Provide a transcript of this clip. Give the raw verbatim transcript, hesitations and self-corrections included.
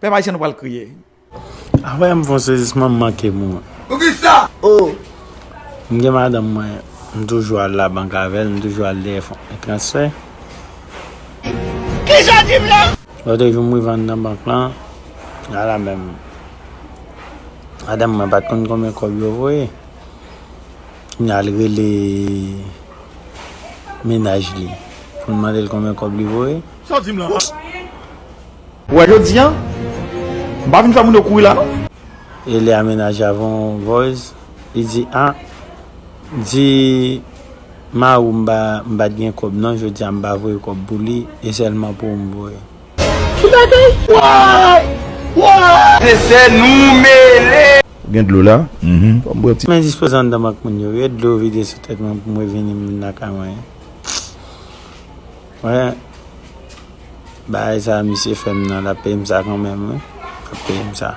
Pèp ayisyen, nou pral kriye. Apre m fè yon sezisman, m manke mouri. Poukisa? Oh! M gen madanm mwen, m toujou al labank avè l, m toujou al dèyè fon transfè. Kisa w di m la? Lòt jou m rive anndan bank lan, ala menm. Madanm mwen pa t konn konbyen kòb yo voye. Kounye a l rele mennaj li pou l mande l konbyen kòb li voye. Sa w di m la? Ou wè jodi a, m pa vin fè moun yo kouri la non. E lè a mennaj la voye yon voice, li di, a, di mari w m pa, m pa t gen kòb non, jodi a m pa voye kòb pou li, e sèlman pou ou m voye. Ki bagay? Why? Why? Sensè nou mele. Gen dlo la? Mhm. Fò m bwè ti. M endispoze anndan bank moun yo wi, e dlo vide sou tèt mwen pou m revini m vin lakay mwen. Mwen, bagay sa misye fè m nan, l ap peye m sa kanmenm wi. L ap peye m sa.